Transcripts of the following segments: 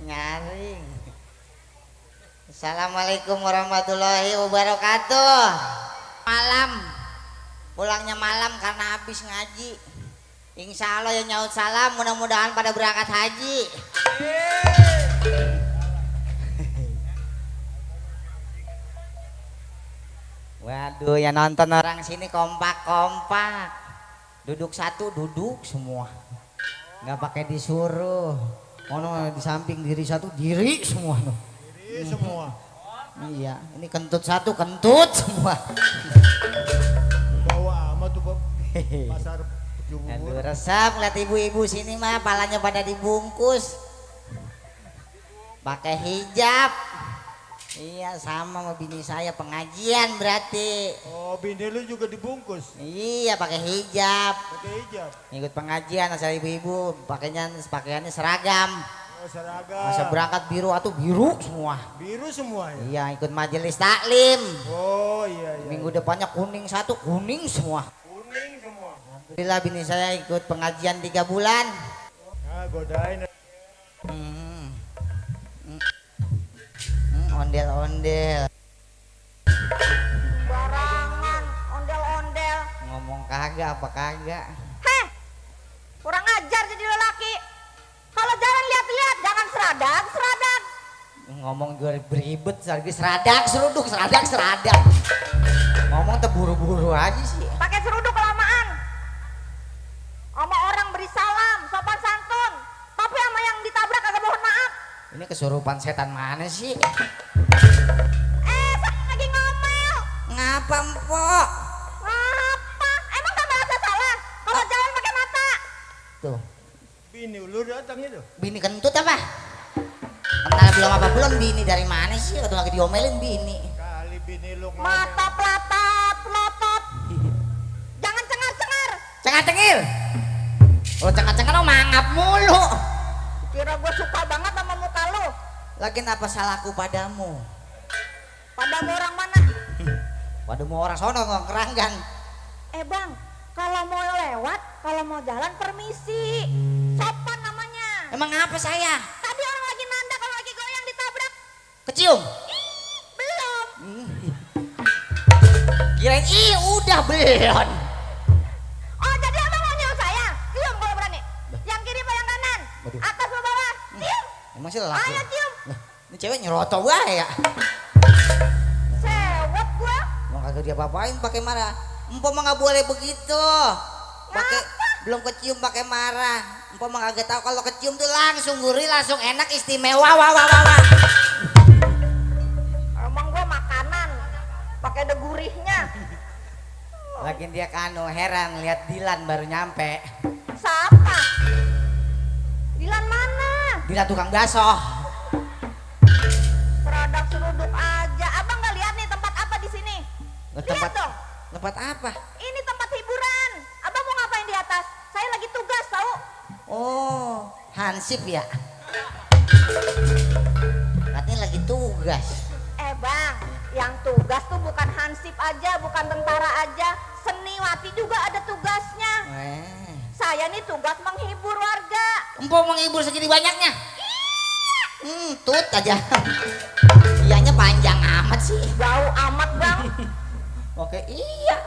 Nyaring. Assalamualaikum warahmatullahi wabarakatuh. Malam, pulangnya malam karena habis ngaji. Insya Allah ya nyaut salam, mudah-mudahan pada berangkat haji. Waduh, ya nonton orang sini kompak-kompak. Duduk satu, duduk semua. Nggak pakai disuruh. Ono di samping diri satu diri semua no. Diri semua. Iya, ini kentut satu kentut semua. Bawa amat tuh pasar Aduh resep lihat ibu-ibu sini mah palanya pada dibungkus. Pakai hijab. Iya sama sama bini saya pengajian berarti. Oh bini lu juga dibungkus? Iya pakai hijab. Pakai hijab? Ikut pengajian asal ibu-ibu pakaiannya seragam. Oh seragam. Masa berangkat biru atau biru semua. Biru semua ya? Iya ikut majelis taklim. Oh iya iya. Minggu depannya kuning satu kuning semua. Kuning semua. Alhamdulillah bini saya ikut pengajian 3 bulan. Nah godain. Ondel-ondel. Barangan, ondel-ondel. Ngomong kagak apa kagak. Heh, kurang ajar jadi lelaki. Kalau jalan lihat-lihat, jangan seradak. Ngomong gue beribet, seradak, seruduk, seradak. Ngomong terburu-buru aja sih. Pakai seruduk kelamaan. Sama orang beri salam, sopan santun. Tapi sama yang ditabrak kagak mohon maaf. Ini kesurupan setan mana sih? Saya lagi ngomel. Ngapa empok? Apa? Emang gak merasa salah? Kalau jalan pakai mata. Tuh, Bini lu datang itu? bini kentut apa? Kenal belum apa belum bini dari mana sih? Atau lagi diomelin bini? Kali bini lu ngomel. Mata pelatot, pelotot. Jangan cengar-cengar. Cengar-cengir. Kalau cengar-cengar lo mangap mulu. Kira gue suka banget sama muka lu. Lagian apa salahku padamu? Padamu orang mana? Padamu orang sono ngomong keranggan. Bang, kalau mau lewat, kalau mau jalan permisi. Sopan namanya. Emang apa saya? Tadi orang lagi nanda kalau lagi goyang ditabrak. Kecium? Belum. Kirain udah belum. Oh jadi abang mau nyuruh saya? Cium kalau berani. Yang kiri apa yang kanan? Waduh. Atas atau bawah? Cium. Emang sih lelaki? Ayo cium. Lah, ini cewek nyeroto wae ya. Sewot gua. Mau kagak dia apain pakai marah. Empok mah nggak boleh begitu. Pakai belum kecium pakai marah. Empok mah kagak tahu kalau kecium tuh langsung gurih, langsung enak, istimewa. Wah. Emang gua makanan. Pakai ada gurihnya. Lagian dia kanu heran lihat Dilan baru nyampe. Siapa? Dilan mana? Dilan tukang bakso. Produk seruduk aja. Abang nggak lihat nih tempat apa di sini? Tempat Lihat dong. tempat apa? Ini tempat hiburan. Abang mau ngapain di atas? Saya lagi tugas tahu. Oh, hansip ya. Katanya lagi tugas. Bang, yang tugas tuh bukan hansip aja, bukan tentara aja, seniwati juga ada tugasnya. Saya nih tugas menghibur warga. Empok menghibur segini banyaknya. Tut aja. Iyanya panjang amat sih. Jauh amat bang. Oke, iya.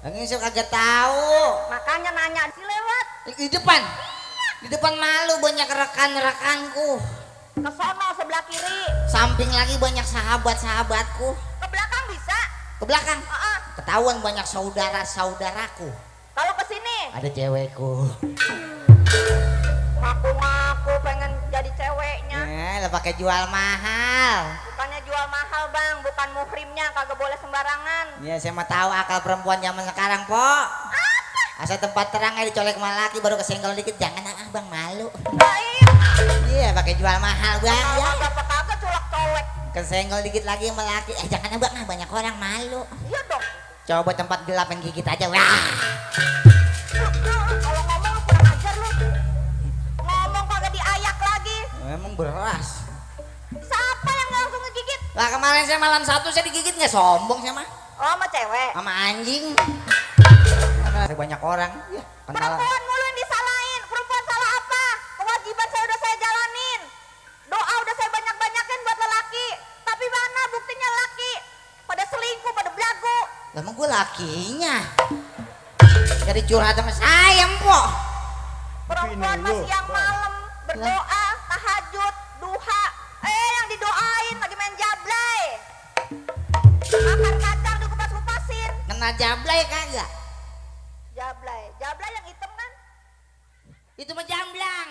Lagi saya kagak tahu. Makanya nanya si lewat. Di depan. Di depan malu banyak rekan-rekanku. Ke sono sebelah kiri. Samping lagi banyak sahabat-sahabatku. Ke belakang bisa. Ke belakang. Uh-uh. Ketahuan banyak saudara-saudaraku. Kalau ke sini. Ada cewekku. Ngaku-ngaku pengen jadi ceweknya. Lah pakai jual mahal. Bukannya jual mahal bang, bukan muhrimnya, kagak boleh sembarangan. Ya saya mah tahu akal perempuan zaman sekarang, Po. Asal tempat terang aja dicolek sama laki baru kesenggol dikit, jangan bang malu. Nah, iya. Iya pakai jual mahal bang. Kalau Ya. kagak colek-colek. Kesenggol dikit lagi sama laki. Jangan bang, banyak orang malu. Iya dong. Coba tempat gelap yang gigit aja. Wah. Kalau ngomong lu kurang ajar lu. Ngomong kagak diayak lagi. Emang beras. Siapa yang langsung ngegigit? Lah kemarin saya malam 1 saya digigit nggak sombong saya mah. Oh sama cewek. Sama anjing. Karena banyak orang. Ya, kenalan. Perempuan mulu yang disalahin. Perempuan salah apa? Kewajiban saya udah saya jalanin. Doa udah saya banyak-banyakin buat lelaki. Tapi mana buktinya laki? Pada selingkuh, pada belagu. Lah emang gue lakinya. Jadi curhat sama saya, Po. Perempuan Bini lu, masih yang Bang. malam berdoa, tahajud, duha. Yang didoain lagi main jablay. Makan kacang dikupas-kupasin. Kena jablay kagak? Jablay yang hitam kan? Itu mah jamblang.